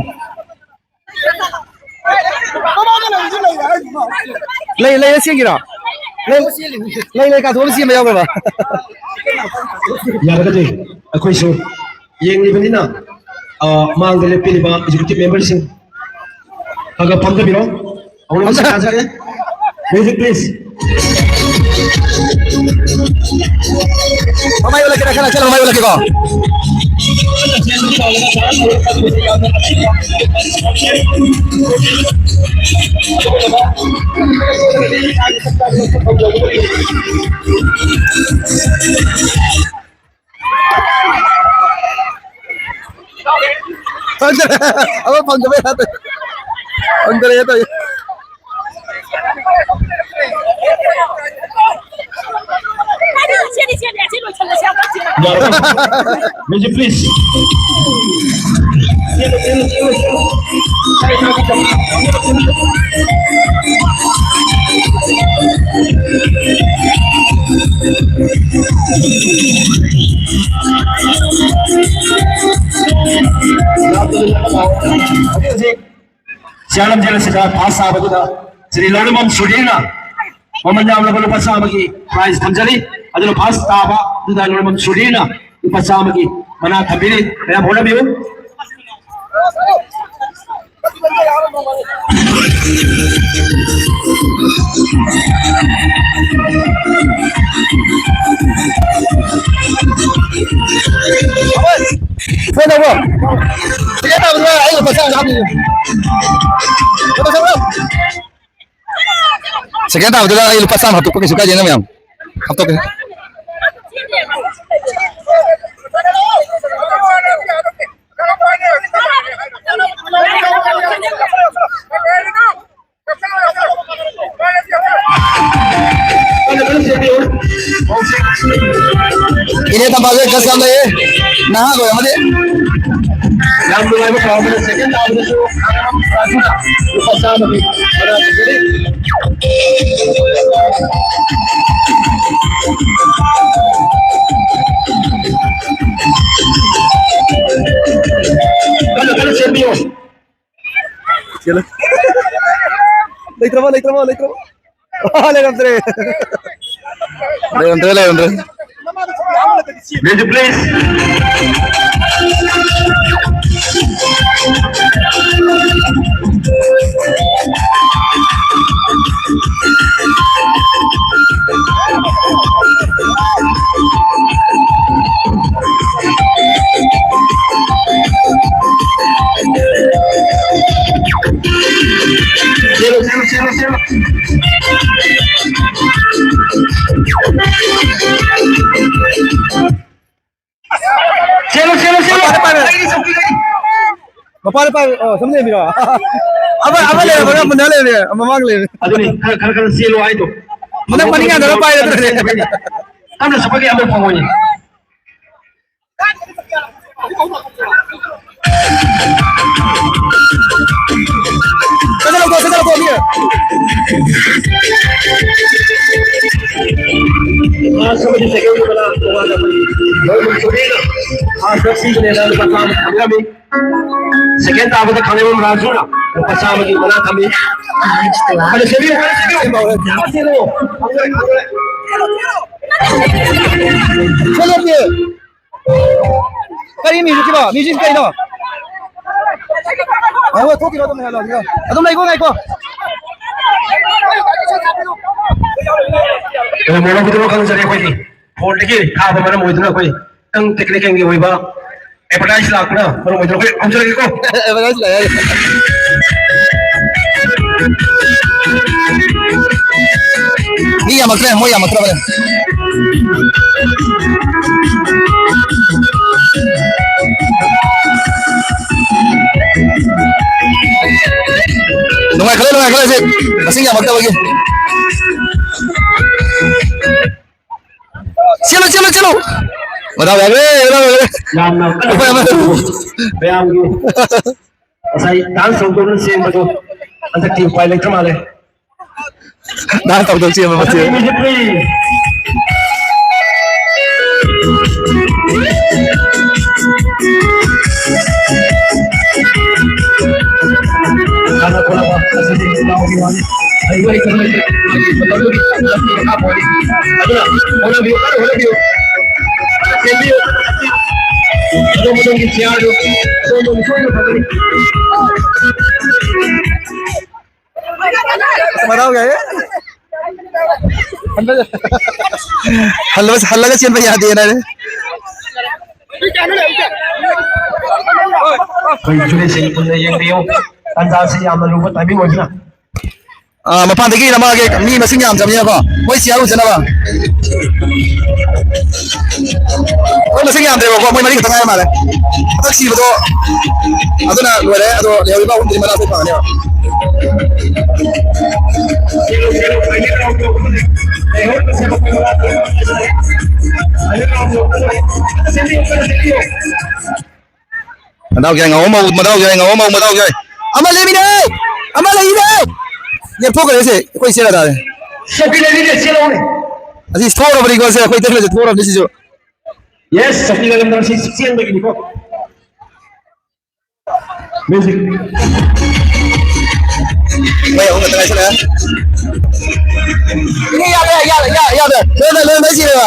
ꯂꯩ, ꯂꯩ, ꯆꯦꯟꯈꯤꯔꯣ? ꯂꯩ, ꯂꯩ, ꯂꯩ, ꯀꯥꯊꯣꯛꯑꯒ ꯆꯦꯟꯕ ꯌꯥꯎꯈ꯭ꯔꯕ? ꯌꯥꯔꯒꯗꯤ ꯑꯩꯈꯣꯏꯁꯨ ꯌꯦꯡꯂꯤꯕꯅꯤꯅ, ꯑ, ꯃꯥꯡꯗ ꯂꯦꯞꯄꯤꯔꯤꯕ executive memberꯁꯤꯡ ꯈꯔ ꯈꯔ ꯐꯝꯊꯕꯤꯔꯣ꯫ ꯑꯃꯨꯛ ꯑꯃꯨꯛ ꯁꯥꯟꯅꯖꯔꯦ꯫ Music, please. ꯃꯃꯥꯏ ꯑꯣꯜꯂꯛꯀꯦ, ꯅꯥꯀꯟ ꯅꯥꯀꯟ ꯃꯃꯥꯏ ꯑꯣꯜꯂꯛꯀꯦꯀꯣ꯫ ꯐꯪꯗꯔꯦ꯫ ꯑꯃ ꯐꯪꯗꯕ ꯌꯥꯗꯦ꯫ ꯐꯪꯗꯔꯦ ꯇꯧꯏ꯫ Music, please. ꯍꯧꯖꯤꯛ ꯍꯧꯖꯤꯛ ꯁꯤꯌꯥ ꯂꯝꯖꯦꯜ ꯑꯁꯤꯗ ꯐꯥꯁ ꯇꯥꯕꯗꯨꯗ ꯁ꯭ꯔꯤ ꯂꯧꯔꯤꯃꯝ ꯁꯨꯙꯤꯔꯅ ꯃꯃꯜ ꯌꯥꯝꯂꯕ ꯂꯨꯄꯥ ꯆꯥꯝꯃꯒꯤ prize ꯊꯝꯖꯔꯤ꯫ ꯑꯗꯨꯅ ꯐꯥꯔꯁ ꯇꯥꯕ ꯑꯗꯨꯗ ꯂꯣꯏꯅꯃꯛ ꯁꯨꯔꯤꯅ ꯂꯨꯄꯥ ꯆꯥꯝꯃꯒꯤ ꯃꯅꯥ ꯊꯝꯕꯤꯔꯤ꯫ ꯃꯌꯥꯝ ꯍꯣꯠꯅꯕꯤꯌꯨ꯫ ꯀꯩꯗꯧꯕ? ꯁꯦꯀꯦꯟ ꯇꯥꯕꯗꯨꯗ ꯑꯩ ꯂꯨꯄꯥ ꯆꯥꯝꯃ ꯍꯥꯞꯄꯤꯌꯨ꯫ ꯁꯦꯀꯦꯟ ꯇꯥꯕꯗꯨꯗ ꯑꯩ ꯂꯨꯄꯥ ꯆꯥꯝꯃ ꯍꯥꯞꯇꯣꯛꯄ ꯀꯩꯁꯨ ꯀꯥꯏꯗꯦꯅ ꯃꯌꯥꯝ꯫ ꯍꯥꯞꯇꯣꯛꯀꯦ꯫ ꯏꯅꯦ ꯇꯝꯕꯥꯖꯦ ꯀꯁ ꯌꯥꯝ ꯂꯩꯌꯦ꯫ ꯅꯍꯥ ꯑꯣꯏꯔꯝꯃꯗꯤ꯫ ꯌꯥꯝ ꯅꯨꯡꯉꯥꯏꯕ ꯄꯥꯎ ꯑꯃꯅ ꯁꯦꯀꯦꯟ ꯇꯥꯕꯗꯁꯨ ꯂꯨꯄꯥ ꯆꯥꯝꯃꯒꯤ ꯃꯅꯥ ꯄꯤꯖꯔꯤ꯫ ꯀꯟꯅ ꯀꯟꯅ ꯆꯦꯟꯕꯤꯌꯨ꯫ ꯆꯦꯜꯂꯨ꯫ ꯂꯩꯇ꯭ꯔꯕꯣ, ꯂꯩꯇ꯭ꯔꯕꯣ, ꯂꯩꯇ꯭ꯔꯕꯣ? ꯑꯥ, ꯂꯩꯔꯝꯗ꯭ꯔꯦ꯫ ꯂꯩꯔꯝꯗ꯭ꯔꯦ, ꯂꯩꯔꯝꯗ꯭ꯔꯦ꯫ Music, please. ꯆꯦꯜꯂꯨ, ꯆꯦꯜꯂꯨ, ꯆꯦꯜꯂꯨ, ꯆꯦꯜꯂꯨ꯫ ꯆꯦꯜꯂꯨ, ꯆꯦꯜꯂꯨ, ꯆꯦꯜꯂꯨ꯫ ꯃꯄꯥꯗ ꯄꯥꯏꯔꯣ꯫ ꯂꯩꯔꯤ, ꯆꯧꯀꯤ ꯂꯩꯔꯤ꯫ ꯃꯄꯥꯗ ꯄꯥꯏꯔꯣ꯫ ꯑꯣ, ꯁꯣꯝꯗ ꯂꯩꯕꯤꯔꯣ꯫ ꯑꯃ, ꯑꯃ ꯂꯩꯔꯝꯃꯒ ꯃꯨꯟꯅ ꯂꯩꯔꯦ꯫ ꯃꯃꯥꯡ ꯂꯩꯔꯦ꯫ ꯑꯗꯨꯅꯤ, ꯈꯔ, ꯈꯔ, ꯈꯔ ꯆꯦꯜꯂꯨ ꯍꯥꯏꯗꯣ꯫ ꯃꯅꯤꯡ, ꯃꯅꯤꯡ ꯌꯥꯗꯕ ꯄꯥꯏꯔꯦ ꯑꯗꯨꯅꯅꯦ꯫ ꯇꯞꯅ ꯆꯠꯄꯒꯤ ꯑꯃ ꯐꯪꯉꯣꯏꯅꯦ꯫ ꯁꯠ ꯁꯠ ꯂꯧꯊꯣꯛ, ꯁꯠ ꯁꯠ ꯂꯧꯊꯣꯛ, ꯃꯤ꯫ ꯐꯥꯔꯁ ꯑꯃꯗꯤ ꯁꯦꯀꯦꯟꯒꯤ ꯃꯅꯥ ꯇꯣꯉꯥꯟꯅ ꯂꯧꯔꯤꯕ ꯁꯨꯕꯤꯅ ꯐꯥꯔꯁꯇ ꯄꯤꯕꯅꯦꯅ ꯂꯨꯄꯥ ꯆꯥꯝꯃ ꯊꯝꯒ꯭ꯔꯝꯃꯤ꯫ ꯁꯦꯀꯦꯟ ꯇꯥꯕꯗ ꯈꯥꯡꯂꯩꯕꯝ ꯔꯥꯖꯨꯅ ꯂꯨꯄꯥ ꯆꯥꯝꯃꯒꯤ ꯃꯅꯥ ꯊꯝꯃꯤ꯫ ꯀꯟꯅ ꯆꯦꯟꯕꯤꯌꯨ, ꯀꯟꯅ ꯆꯦꯟꯕꯤꯌꯨ꯫ ꯐꯪꯉꯦ, ꯐꯪꯉꯦ꯫ ꯁꯣꯂꯣꯞꯇꯤ? ꯀꯔꯤ ꯃ꯭ꯌꯨꯖꯤꯛꯀꯤꯅꯣ? ꯃ꯭ꯌꯨꯖꯤꯛ ꯀꯩꯅꯣ? ꯉꯥꯏꯈꯣ, ꯊꯣꯛꯈꯤꯅꯣ, ꯑꯗꯨꯝ ꯂꯩꯍꯜꯂꯣ, ꯑꯗꯨꯒ꯫ ꯑꯗꯨꯝ ꯂꯩꯈꯣ, ꯉꯥꯏꯈꯣ꯫ ꯀꯩꯅꯣ ꯃꯣꯏꯔꯥꯡ ꯈꯨꯗꯤꯡꯃꯛ ꯈꯪꯖꯔꯦ ꯑꯩꯈꯣꯏꯒꯤ꯫ ꯐꯣꯟꯗꯒꯤ ꯊꯥꯕ ꯃꯔꯝ ꯑꯣꯏꯗꯨꯅ ꯑꯩꯈꯣꯏ ꯈꯤꯇꯪ ꯇꯦꯛꯅꯤꯀꯦꯜꯒꯤ ꯑꯣꯏꯕ ꯑꯦꯗꯚꯔꯇꯥꯏꯁ ꯂꯥꯛꯄꯅ ꯃꯔꯝ ꯑꯣꯏꯗꯨꯅ ꯑꯩꯈꯣꯏ ꯍꯧꯖꯔꯒꯦꯀꯣ꯫ ꯑꯦꯗꯚꯔꯇꯥꯏꯁ ꯂꯥꯛꯑꯦ꯫ ꯃꯤ ꯌꯥꯝꯃꯛꯇ꯭ꯔꯦ, ꯃꯣꯏ ꯌꯥꯝꯃꯛꯇ꯭ꯔꯕꯅꯦ꯫ ꯅꯨꯡꯉꯥꯏꯈꯠꯂꯦ, ꯅꯨꯡꯉꯥꯏꯈꯠꯂꯦ, ꯍꯧꯖꯤꯛ ꯃꯁꯤꯡ ꯌꯥꯝꯃꯛꯇꯕꯒꯤ꯫ ꯆꯦꯜꯂꯨ, ꯆꯦꯜꯂꯨ, ꯆꯦꯜꯂꯨ꯫ ꯃꯗꯥꯎ ꯌꯥꯈ꯭ꯔꯦ, ꯃꯗꯥꯎ ꯌꯥꯈ꯭ꯔꯦ꯫ ꯌꯥꯝꯅ ꯑꯩꯈꯣꯏ ꯑꯃ ꯃꯌꯥꯝꯒꯤ ꯉꯁꯥꯏ ꯗꯥꯟꯁ ꯇꯧꯗꯧꯅ ꯆꯦꯟꯕꯗꯣ ꯍꯟꯗꯛꯇꯤ ꯎꯄꯥꯏ ꯂꯩꯇ꯭ꯔ ꯃꯥꯜꯂꯦ꯫ ꯗꯥꯟꯁ ꯇꯧꯗꯧ ꯆꯦꯟꯕ ꯃꯆꯦ꯫ ꯃꯊꯪꯒꯤ ꯃ꯭ꯌꯨꯖꯤꯛ ꯄ꯭ꯂꯦ꯫ ꯁꯥꯟꯅ ꯈꯣꯠꯅꯕ ꯑꯁꯤꯗꯤ ꯏꯇꯥꯎꯒꯤ ꯋꯥꯅꯤ꯫ ꯍꯩꯕ ꯍꯩꯇꯕ ꯂꯩꯇꯦ꯫ ꯃꯇꯝꯗꯨꯒꯤ ꯃꯇꯝꯒꯤ ꯃꯈꯥ ꯄꯣꯜꯂꯤ꯫ ꯑꯗꯨꯅ ꯍꯣꯠꯅꯕꯤꯌꯨ, ꯀꯟꯅ ꯍꯣꯠꯅꯕꯤꯌꯨ꯫ ꯆꯦꯟꯕꯤꯌꯨ꯫ ꯑꯗꯣꯝ ꯑꯗꯣꯝꯒꯤ ꯆꯤꯌꯥꯔꯗꯨ ꯑꯗꯣꯝ ꯑꯗꯣꯝ ꯁꯣꯏꯗꯅ ꯐꯪꯒꯅꯤ꯫ ꯃꯗꯥꯎ ꯌꯥꯏꯌꯦ꯫ ꯍꯜꯂꯒ, ꯍꯜꯂꯒ ꯆꯦꯟꯕ ꯌꯥꯗꯦꯅ ꯍꯥꯏꯔꯦ꯫ ꯑꯩꯈꯣꯏ ꯖꯨꯔꯤꯁꯤꯡ ꯃꯨꯟꯅ ꯌꯦꯡꯕꯤꯌꯨ꯫ ꯇꯥꯟꯖꯥꯁꯤ ꯌꯥꯝꯅ ꯂꯨꯕ ꯇꯥꯏꯃꯤꯡ ꯑꯣꯏꯕꯅ꯫ ꯑꯥ, ꯃꯄꯥꯟꯗꯒꯤ ꯅꯝꯃꯛꯑꯒꯦ, ꯃꯤ ꯃꯁꯤꯡ ꯌꯥꯝꯗ꯭ꯔꯕꯅꯤꯅꯀꯣ꯫ ꯃꯣꯏ ꯆꯤꯌꯥꯔ ꯎꯖꯅꯕ꯫ ꯃꯣꯏ ꯃꯁꯤꯡ ꯌꯥꯝꯗ꯭ꯔꯦꯕꯀꯣ, ꯃꯣꯏ ꯃꯔꯤ ꯈꯛꯇ ꯉꯥꯏꯔ ꯃꯥꯜꯂꯦ꯫ ꯍꯟꯗꯛ ꯁꯤꯕꯗꯣ ꯑꯗꯨꯅ ꯂꯣꯏꯔꯦ, ꯑꯗꯣ ꯂꯩꯍꯧꯔꯤꯕ ꯑꯍꯨꯝꯗꯨꯗꯤ ꯃꯅꯥ ꯁꯣꯏ ꯐꯪꯒꯅꯦꯕ꯫ ꯃꯗꯥꯎ ꯌꯥꯏ, ꯉꯥꯎ ꯑꯃ, ꯃꯗꯥꯎ ꯌꯥꯏ, ꯉꯥꯎ ꯑꯃ, ꯃꯗꯥꯎ ꯌꯥꯏ꯫ ꯑꯃ ꯂꯩꯃꯤꯅꯦ! ꯑꯃ ꯂꯩꯃꯤꯅꯦ! ꯂꯦꯞꯊꯣꯛꯈ꯭ꯔꯦ ꯁꯦ, ꯑꯩꯈꯣꯏ ꯆꯦꯜꯂ ꯇꯥꯔꯦ꯫ ꯆꯧꯀꯤ ꯂꯩꯃꯤꯅꯦ, ꯆꯦꯜꯂꯧꯅꯦ꯫ ꯑꯁꯤ ꯊꯣꯛꯑꯕꯅꯤꯀꯣ ꯁꯦ, ꯑꯩꯈꯣꯏ ꯇꯦꯛꯅꯁꯦ ꯊꯣꯛꯑꯕꯅꯤ ꯁꯤꯁꯨ꯫ Yes, ꯆꯧꯀꯤ ꯂꯩꯔꯝꯗꯕ ꯁꯤ ꯆꯦꯟꯕꯒꯤꯅꯤꯀꯣ꯫ Music. ꯃꯣꯏ ꯑꯍꯨꯝ ꯈꯛꯇ ꯉꯥꯏꯁꯤꯜꯂꯦ꯫ ꯏꯅꯦ, ꯌꯥꯗ꯭ꯔꯦ, ꯌꯥꯗ꯭ꯔꯦ, ꯌꯥ-, ꯌꯥꯗ꯭ꯔꯦ꯫ ꯂꯣꯏ, ꯂꯣꯏ, ꯂꯣꯏ ꯁꯤꯔꯦꯕ꯫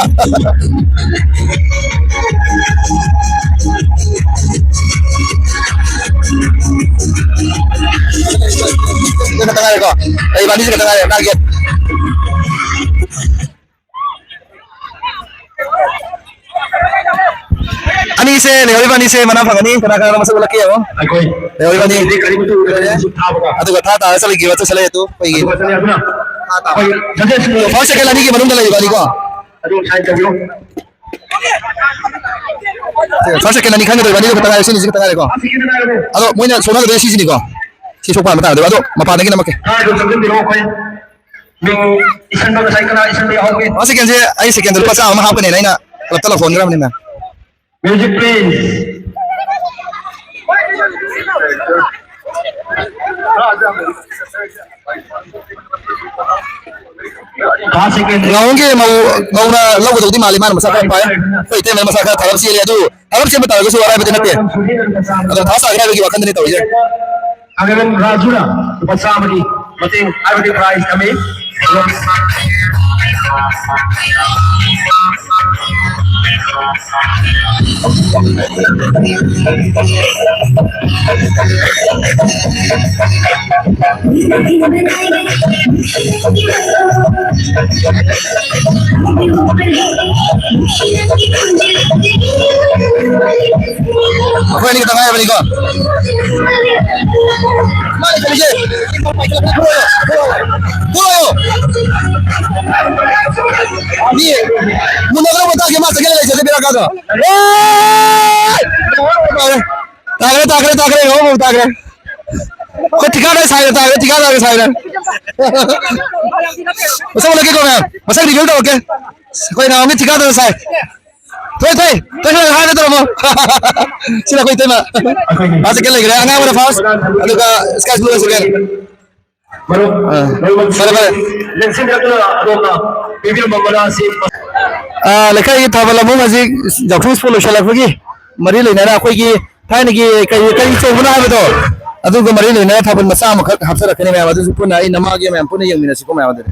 ꯁꯤ ꯈꯛꯇ ꯉꯥꯏꯔꯦꯀꯣ꯫ ꯑꯩ ꯏꯕꯥꯅꯤꯁꯤ ꯈꯛꯇ ꯉꯥꯏꯔꯦ, ꯅꯥꯛꯀꯦ꯫ ꯑꯅꯤꯁꯦ ꯂꯩꯍꯧꯔꯤꯕ ꯑꯅꯤꯁꯦ ꯃꯅꯥ ꯐꯪꯒꯅꯤ꯫ ꯀꯅꯥ ꯀꯅꯥꯅꯣ ꯃꯁꯛ ꯎꯠꯂꯛꯀꯦ ꯌꯦꯡꯉꯣ꯫ ꯑꯩꯈꯣꯏ ꯂꯩꯍꯧꯔꯤꯕ ꯑꯅꯤ꯫ ꯀꯔꯤꯝꯇ ꯎꯗ꯭ꯔꯦ, ꯁꯨꯝ ꯊꯥꯕꯀꯣ꯫ ꯑꯗꯨꯒ ꯊꯥ ꯇꯥꯔ ꯆꯠꯂꯒꯦꯕ, ꯆꯠꯁꯜꯂꯛꯑꯦ ꯑꯗꯨ ꯑꯩꯈꯣꯏꯒꯤ꯫ ꯑꯗꯨꯒ ꯆꯠꯂꯦ ꯑꯗꯨꯅ ꯑꯩꯈꯣꯏ judges ꯗꯣ first, second ꯑꯅꯤꯒꯤ ꯃꯅꯨꯡꯗ ꯂꯩꯔꯤꯕ ꯑꯅꯤꯀꯣ꯫ ꯑꯗꯨ sign ꯇꯧꯕꯤꯔꯣ꯫ First, second ꯑꯅꯤ ꯈꯪꯒꯗꯧꯔꯤꯕ ꯑꯅꯤꯗꯨ ꯈꯛꯇ ꯉꯥꯏꯔꯦ, ꯁꯤꯅꯤꯁꯤ ꯈꯛꯇ ꯉꯥꯏꯔꯦꯀꯣ꯫ ꯑꯗꯣ ꯃꯣꯏꯅ ꯁꯣꯟꯅꯒꯗꯣꯏ ꯁꯤꯁꯤꯅꯤꯀꯣ꯫ ꯁꯤ ꯁꯣꯛꯄ ꯍꯥꯟꯕ ꯇꯥꯔꯗꯣꯏꯕ꯫ ꯑꯗꯣ ꯃꯄꯥꯟꯗꯒꯤ ꯅꯝꯃꯛꯀꯦ꯫ ꯃꯤꯡ ꯏꯁꯟꯕ ꯉꯁꯥꯏ ꯀꯅꯥ ꯏꯁꯟꯕ ꯌꯥꯎꯍꯧꯒꯦ? First, second ꯁꯦ ꯑꯩ second ꯗꯣ ꯂꯨꯄꯥ ꯆꯥꯝꯃ ꯑꯃ ꯍꯥꯞꯀꯅꯦꯅ ꯑꯩꯅ club ꯇ ꯂꯧꯊꯣꯛꯍꯟꯈ꯭ꯔꯕꯅꯤꯅ꯫ Music, please. First, second. ꯉꯥꯍꯣꯡꯒꯤ ꯃꯧ, ꯃꯧꯅ ꯂꯧꯒꯗꯧꯗꯤ ꯃꯥꯜꯂꯤ, ꯃꯥꯅ ꯃꯁꯥ ꯈꯔ ꯐꯥꯏ꯫ ꯑꯩꯈꯣꯏ ꯏꯇꯩꯃ ꯃꯁꯥ ꯈꯔ ꯊꯥꯔꯞ ꯆꯦꯜꯂꯤ, ꯑꯗꯨ ꯊꯥꯔꯞ ꯆꯦꯟꯕ ꯇꯥꯔꯒꯁꯨ ꯑꯔꯥꯏꯕꯗꯤ ꯅꯠꯇꯦ꯫ ꯑꯗꯣ ꯊꯥ ꯁꯥꯒꯦ ꯍꯥꯏꯕꯒꯤ ꯋꯥꯈꯜꯗꯅꯤ ꯇꯧꯔꯤꯁꯦ꯫ ꯑꯪꯒꯔꯦꯟ ꯔꯥꯖꯨꯅ ꯂꯨꯄꯥ ꯆꯥꯝꯃꯒꯤ ꯃꯇꯦꯡ ꯍꯥꯏꯕꯗꯤ prize ꯊꯝꯃꯤ꯫ ꯑꯩꯈꯣꯏ ꯑꯅꯤ ꯈꯛꯇ ꯉꯥꯏꯔꯕꯅꯤꯀꯣ꯫ ꯃꯥꯅ ꯈꯜꯂꯤꯁꯦ꯫ ꯄꯨꯔꯛꯑꯣ꯫ ꯃꯤ ꯃꯨꯟꯅꯒꯗꯧꯕ ꯇꯥꯛꯀꯦ, ꯃꯥ ꯆꯠꯀꯦ ꯂꯩꯖꯗꯦ, ꯕꯦꯔꯥ ꯀꯥꯗ꯭ꯔꯣ? ꯑꯦ! ꯇꯥꯈ꯭ꯔꯦ, ꯇꯥꯈ꯭ꯔꯦ, ꯇꯥꯈ꯭ꯔꯦ, ꯇꯥꯈ꯭ꯔꯦ, ꯌꯦꯡꯉꯣ, ꯑꯃꯨꯛ ꯇꯥꯈ꯭ꯔꯦ꯫ ꯑꯩꯈꯣꯏ ꯊꯤꯀꯥꯗ ꯁꯥꯏꯗ ꯇꯥꯈ꯭ꯔꯦ, ꯊꯤꯀꯥꯗ ꯁꯥꯏꯗ꯫ ꯃꯁꯛ ꯎꯠꯂꯛꯀꯦꯀꯣ, ꯃꯌꯥꯝ꯫ ꯃꯁꯛ reveal ꯇꯧꯔꯛꯀꯦ꯫ ꯑꯩꯈꯣꯏ ꯅꯍꯥꯟꯒꯤ ꯊꯤꯀꯥꯗ ꯁꯥꯏ꯫ ꯊꯣꯏ, ꯊꯣꯏ, ꯊꯣꯏ, ꯊꯣꯏ, ꯍꯥꯏꯔꯦ ꯇꯧꯔꯝꯃꯣ꯫ ꯁꯤꯅ ꯑꯩꯈꯣꯏ ꯏꯇꯩꯃ꯫ ꯃꯥ second ꯂꯩꯈ꯭ꯔꯦ꯫ ꯑꯉꯥꯡꯕꯅ first, ꯑꯗꯨꯒ sky blue ꯅ second꯫ ꯃꯔꯨꯞ, ꯑꯥ꯫ ꯂꯣꯏꯅꯃꯛ ꯐꯔꯦ, ꯐꯔꯦ꯫ ꯂꯦꯡꯁꯤꯟꯕꯤꯔꯛꯇꯨꯅ ꯑꯗꯣꯝꯅ ꯄꯤꯕꯤꯔꯝꯕ ꯃꯅꯥ ꯑꯁꯤ ꯑꯥ, ꯂꯩꯀꯥꯏꯒꯤ ꯊꯥꯕꯜ ꯑꯃꯨꯛ ꯍꯧꯖꯤꯛ ꯌꯥꯎꯁꯪ ꯁ꯭ꯄꯣꯔꯠ ꯂꯣꯏꯁꯤꯜꯂꯛꯄꯒꯤ ꯃꯔꯤ ꯂꯩꯅꯅ ꯑꯩꯈꯣꯏꯒꯤ ꯊꯥꯏꯅꯒꯤ ꯀꯔꯤ, ꯀꯔꯤ ꯆꯣꯡꯕꯅꯣ ꯍꯥꯏꯕꯗꯣ? ꯑꯗꯨꯒ ꯃꯔꯤ ꯂꯩꯅꯅ ꯊꯥꯕꯜ ꯃꯆꯥ ꯑꯃꯈꯛ ꯍꯥꯞꯆꯔꯛꯀꯅꯤ ꯃꯌꯥꯝ, ꯑꯗꯨꯁꯨ ꯄꯨꯟꯅ ꯑꯩ ꯅꯃꯥꯒꯤ ꯃꯌꯥꯝ ꯄꯨꯟꯅ ꯌꯦꯡꯃꯤꯟꯅꯁꯤꯀꯣ ꯃꯌꯥꯝ ꯑꯗꯨꯗꯤ꯫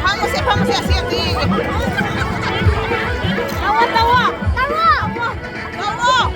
ꯐꯝꯃꯁꯦ, ꯐꯝꯃꯁꯦ, ꯑꯁꯤ ꯑꯝꯇ ꯌꯦꯡꯒꯦ꯫ ꯇꯧꯋꯣ, ꯇꯧꯋꯣ, ꯇꯧꯋꯣ꯫ ꯇꯧꯋꯣ꯫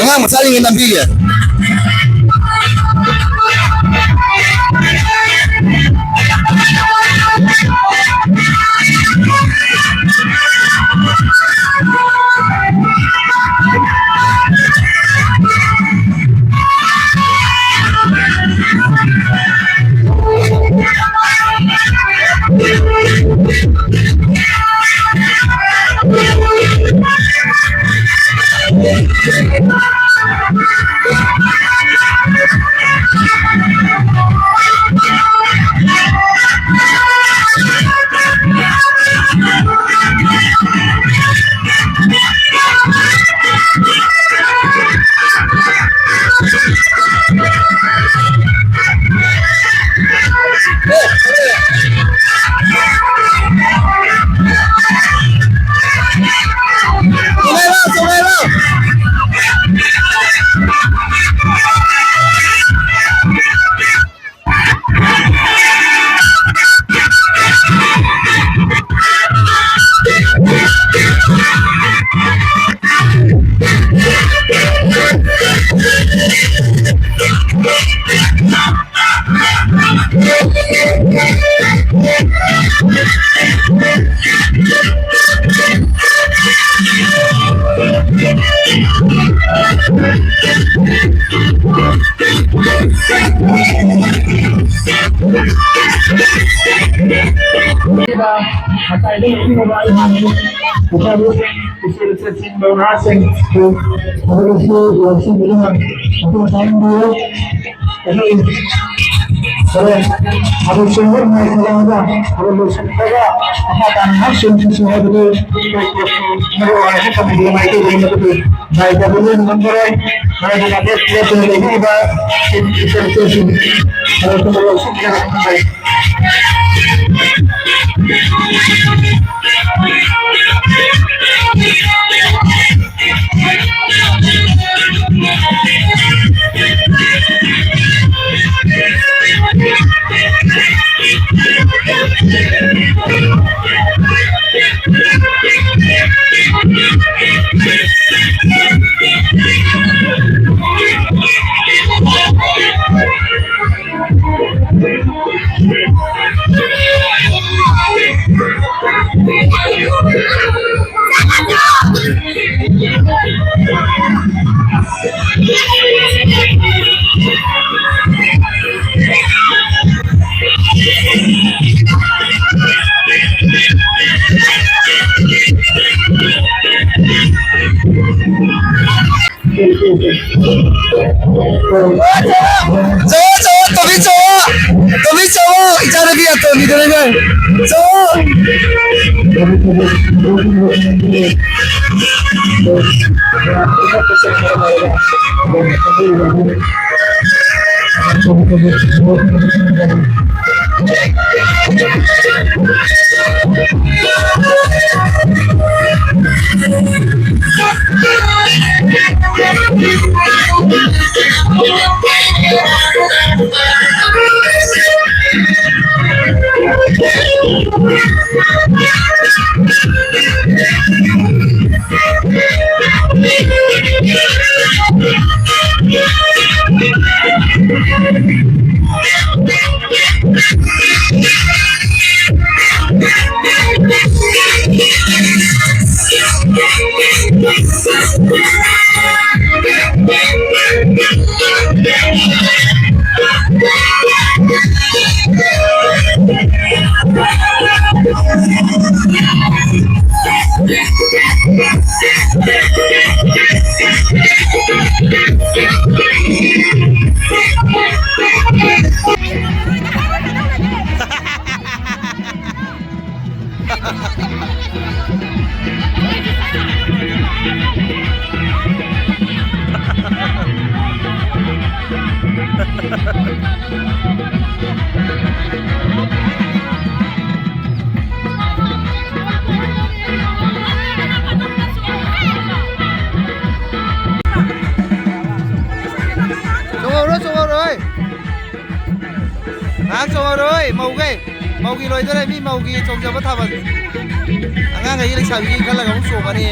ꯑꯉꯥꯡ ꯃꯆꯥꯁꯤꯡꯒꯤ ꯅꯝꯕꯤꯒꯦ꯫ ꯉꯁꯥꯏꯗꯒꯤ ꯎꯠꯂꯤꯕ ꯑꯩꯍꯥꯛꯀꯤ ꯏꯆꯥ ꯏꯆꯦꯁꯤꯡ, ꯅꯍꯥꯁꯤꯡ, ꯊꯕꯛ ꯑꯁꯤ ꯂꯧꯁꯤꯟꯕꯤꯗꯨꯅ ꯃꯄꯨꯡ ꯐꯥꯍꯟꯕꯤꯌꯨ꯫ ꯑꯩꯈꯣꯏ ꯍꯣꯔꯦꯟ ꯊꯕꯛ ꯁꯨꯕ ꯅꯨꯡꯉꯥꯏꯇꯕ ꯊꯕꯛ ꯂꯣꯏꯁꯤꯟꯕꯒ ꯃꯈꯥ ꯇꯥꯅ ꯉꯥꯏꯍꯥꯛ ꯁꯨꯝ ꯍꯥꯏꯕꯗꯨ ꯃꯔꯨ ꯑꯣꯏꯅ ꯀꯃꯤꯇꯤꯒꯤ ꯃꯥꯏꯀꯩꯗꯒꯤ ꯃꯗꯨꯒꯤ ꯉꯥꯏꯗꯕ ꯂꯦꯞꯄ ꯉꯝꯃꯔꯣꯏ꯫ ꯃꯔꯝꯗꯤ ꯂꯦꯞꯇꯅ ꯂꯩꯕꯤꯔꯤꯕ ꯏꯆꯟ ꯏꯆꯟꯁꯤꯡ ꯊꯕꯛ ꯁꯨꯕ ꯂꯣꯏꯁꯤꯟꯕꯒ ꯃꯄꯨꯡ ꯐꯥꯍꯟꯕꯤꯌꯨ꯫ ꯆꯣ, ꯆꯣ, ꯇꯣꯝꯕꯤ, ꯆꯣ꯫ ꯇꯣꯝꯕꯤ, ꯆꯣ꯫ ꯏꯆꯥꯅꯨꯄꯤ ꯑꯇꯣꯝꯕꯤꯗꯨꯅ ꯆꯣ꯫ ꯆꯣꯡꯍꯧꯔꯣ, ꯆꯣꯡꯍꯧꯔꯣ, ꯍꯩ꯫ ꯉꯥꯏꯍꯥꯛ ꯆꯣꯡꯍꯧꯔꯣ, ꯍꯩ, ꯃꯧꯒꯩ꯫ ꯃꯧꯒꯤ ꯂꯣꯏꯗꯣꯔꯦ, ꯃꯤ ꯃꯧꯒꯤ ꯆꯣꯡꯖꯕ ꯊꯥꯕꯜ꯫ ꯑꯉꯥꯡꯈꯩꯒꯤ ꯂꯩꯁꯥꯕꯤꯒꯤ ꯈꯜꯂꯒ ꯑꯃꯨꯛ ꯆꯣꯡꯉꯅꯤ꯫